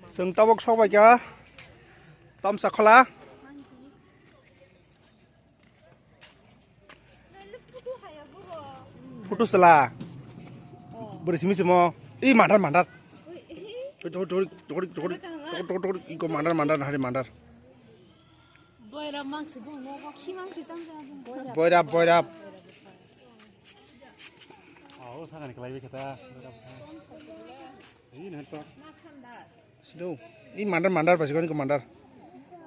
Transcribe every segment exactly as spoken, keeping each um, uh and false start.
Chwng tabuk sokbaikha Tamsakhola. Photo sela. Bwrwi simi simo. Ih, mandar, mandar. Ih, ih. Ih, thori, thori, thori, thori, thori, thori, thori, thori, iko mandar, mandar, nahari mandar. Boira mangsi bung nogo. Khi mangsi tang ja bung. Boira, boira. Oh, sakani kelai bai kata. Ih, nah, to. Sido, ih, mandar, mandar, basi ko mandar.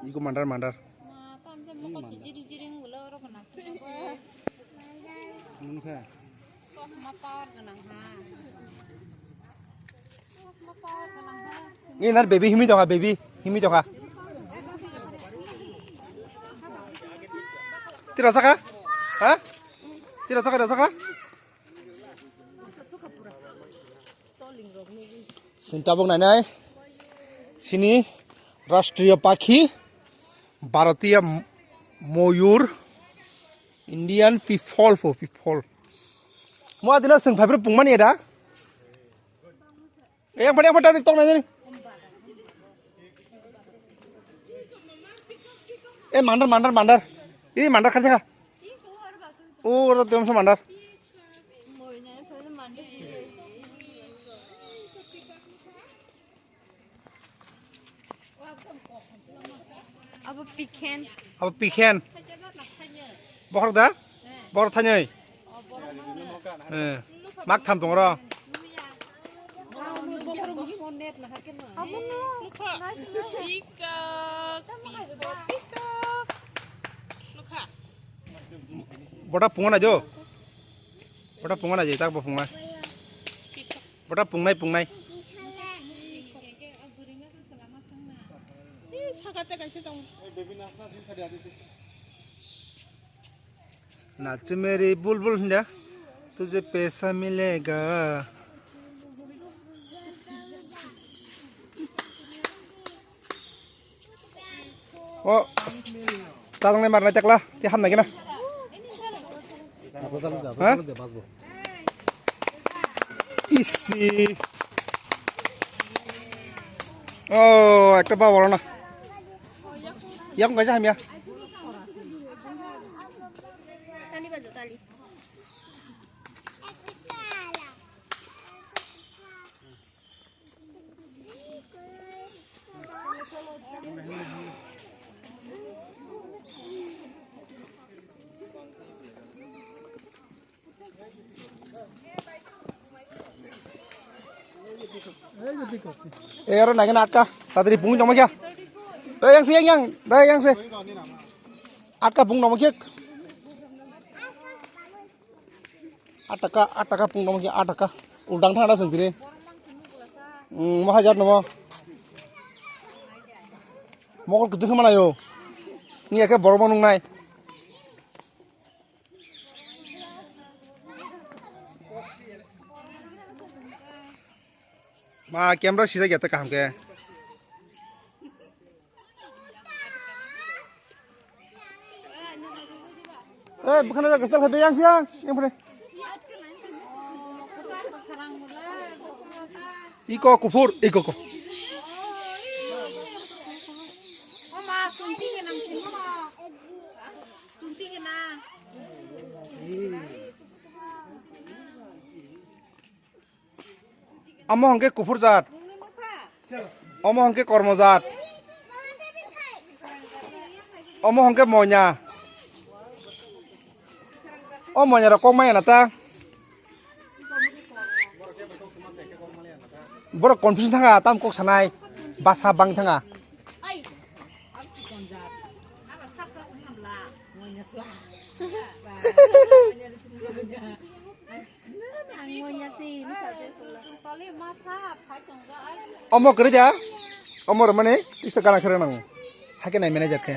Iko mandar, mandar. Ma, tam jam moko jiri jiri ngulo oro kena. Nungsa. Chosma power gwnang ha. Chosma power gwnang ha. Ni nar baby himi tongkha, baby himi tongkha. Tira saka? Ha? Tira saka, tira saka? Chwng tabuk nainai chini rashtriya pakhi Bharatiya m-, moyur, Indian people for people. Mo adino chwng phaibrw pungmani da. Yang pada yang pada tok nainai. Eh, mandar, mandar, mandar. Ih, mandar kha thaka. Oh, oro temsa mandar. Abo pikhen. Abo pikhen. Bokhorok da? Bokhorok thani. Eh. Mak tham tong ro. Abo no. Pika, pika, pika. Bota pungo na jo. Bota pungo na je tak bo pungma. Bota pungnai pungnai. Sakate kaisa tong. Nache mere bulbul hinda, tujhe paisa milega. O, tatangnai marnai tekla, te hamnai kena. Ha? Isi. Oh, ekta ba wala na. Yang kaisa hamya. Tali bajo, tali. Eh, aro nangin atka. Tadri bung nongma kya? Eh, yang se, yang, yang. Dai, yang se. Atka bung nongma kya? Atka, atka bung nongma kya? Atka. Uldang thang da sengtiri. Hmm, mo hajar nomo. Mokol kudu khamana yo. Ni ake borok nungnai. Ma, camera sijak ya ta kaham ke. Eh, bukan ada gesel, hebe yang siang, yang pernah. Iko kufur, iko ko. Amo hwnkhe kuphur jat. Omo hwnkhe kormo jat. Omo hwnkhe moina. O moina rok kok maya na ta. Borok confusion thanga tam kok sanai. Basa bang thanga. Omo kwrwi da? Omo rwmani tisa gana khe rwnang. Hakhe nai manager khe.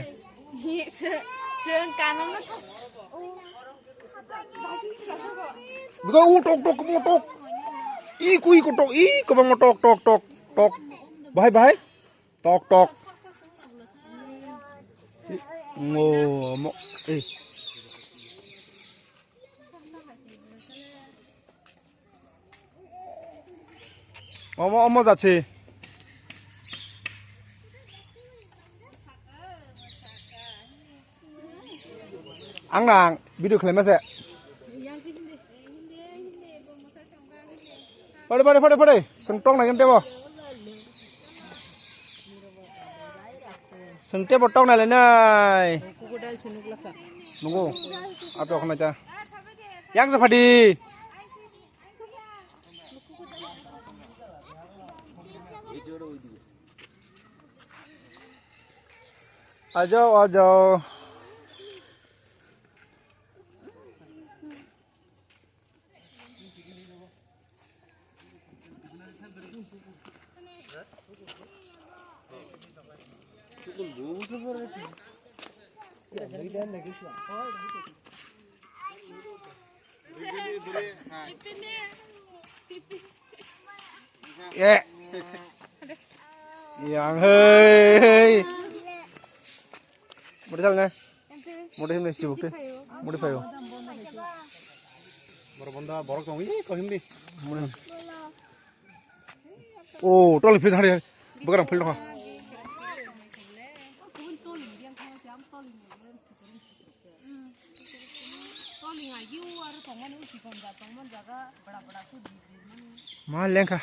Biko u tok tok mo tok. I ku i ku tok i kwbangma tok tok tok tok. Bahai bahai. Tok tok. Ngo mo eh. Omo omo jatse. Ang nang video khlaima se. Pare, pare, pare, pare. Seng tong nai tebo. Seng tebo tong nai le nai. Nungo. Ato khna cha. Yang sa phadi. Ajao, ajao. Eh. Yang hei, hei. Mari sal ne. Mari himne sibuk te. Mari payo. Mari bonda borok tong i ko himni. Mari. Oh, tol phil hari. Bukan phil ha. Ma lengkha.